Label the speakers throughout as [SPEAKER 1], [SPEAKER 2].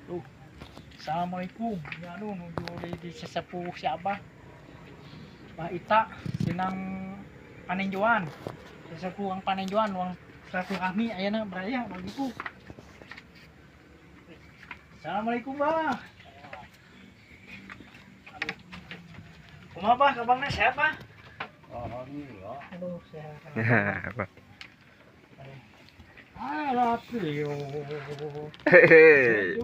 [SPEAKER 1] Tuh. Assalamualaikum. Ya aduh nuju di sesepuh si Abah. Bah Ita sinang Panenjoan. Sesepuh ang Panenjoan uang silaturahmi ayeuna beraya bagiku. Assalamualaikum, Bah. Aduh. Kumaha, Bah? Kabangna sehat, Bah?
[SPEAKER 2] Alhamdulillah.
[SPEAKER 1] Aduh, sehat.
[SPEAKER 3] Apa?
[SPEAKER 1] Aduh.
[SPEAKER 2] I love you.
[SPEAKER 3] Hehehe.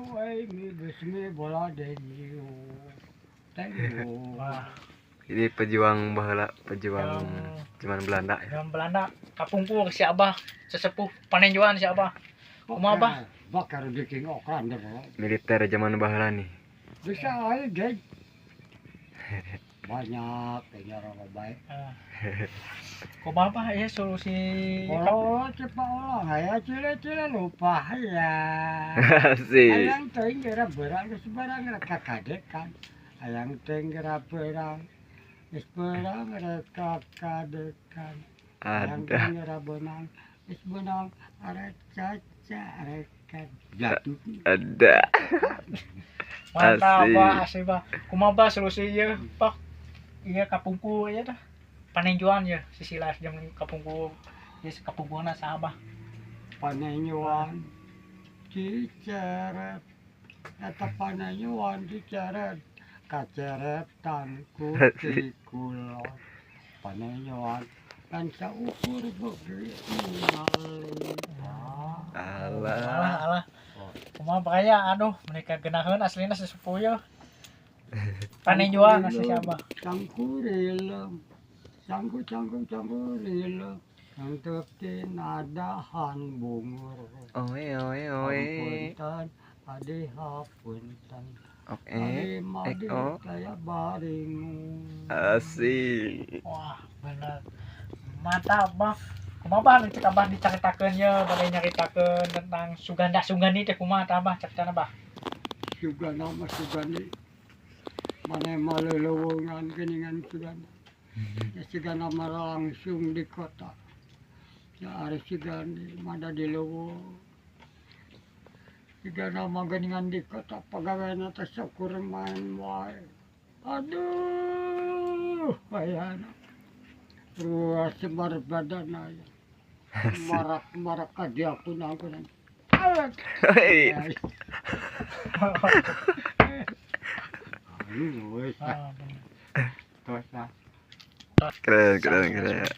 [SPEAKER 2] Thank you.
[SPEAKER 1] Wah,
[SPEAKER 3] Ini pejuang baheula, pejuang
[SPEAKER 1] Yang
[SPEAKER 3] zaman Belanda ya.
[SPEAKER 1] Zaman Belanda kapungkur si Abah, sesepuh Panenjoan si Abah. Kumaha, Bah?
[SPEAKER 2] Bakar bikin okran deh.
[SPEAKER 3] Militer zaman baheula nih.
[SPEAKER 2] Bisa aja, geng. Banyak kayaknya orang baik.
[SPEAKER 1] Ah. Kumaha, Bah, ya solusi?
[SPEAKER 2] Kalau cepat orang ya cile-cile lupa ya.
[SPEAKER 3] Asik.
[SPEAKER 2] Ayang tenggera berang geus barang rek kakadekan. Ayang tenggera berang geus berang rek kakadekan. Ayang
[SPEAKER 3] Ada.
[SPEAKER 2] tenggera benang geus benang arek caca arek jatuh.
[SPEAKER 3] Ada.
[SPEAKER 1] Mantap,
[SPEAKER 3] Asik.
[SPEAKER 1] Bah, asik, Bah. Kumaha, Bah, solusi ieu, Pak? Iya kapungkur ya dah. Panenjoan ya, sisi zaman kapungkur. Ya kapungkurna saha, Bah?
[SPEAKER 2] Panenyoan Ciceret eta panenyoan Ciceret kaceretan ku kulon panenyoan kan saukur begitu.
[SPEAKER 3] Alah.
[SPEAKER 1] Alah, alah. Kumaha baraya, aduh, mereka genaheun aslina sesepuh ye. Panenjoan asli si Abah.
[SPEAKER 2] Cangkurilem cangku cangku cangkurilem untuk tinadahan bungur.
[SPEAKER 3] Oe oe oe.
[SPEAKER 2] Hapunten adi hapunten.
[SPEAKER 3] Oke.
[SPEAKER 2] Adi madi
[SPEAKER 3] o.
[SPEAKER 2] kaya baringu.
[SPEAKER 3] Asik.
[SPEAKER 1] Wah, bener. Mantap, Bah. Kumaha, Bah, cek Abah dicaritakeun ye, bade nyaritakeun tentang Suganda Sugandi teh kumaha tah, Abah caritana, Bah?
[SPEAKER 2] Sugana mah Sugandi mana malelewongan geningan Suganda ya. Suganda mah langsung di kota ya. Ari Sugandi mada di leuweung. Suganda mah geningan di kota pagaweana teh syukur main wae. Aduh, ayana ruas semar badan aya marak-marak ka aku nangkunan.
[SPEAKER 3] Hei.
[SPEAKER 2] Aduh, wes
[SPEAKER 1] Ah, bener.
[SPEAKER 2] tos lah.
[SPEAKER 3] Keren keren keren.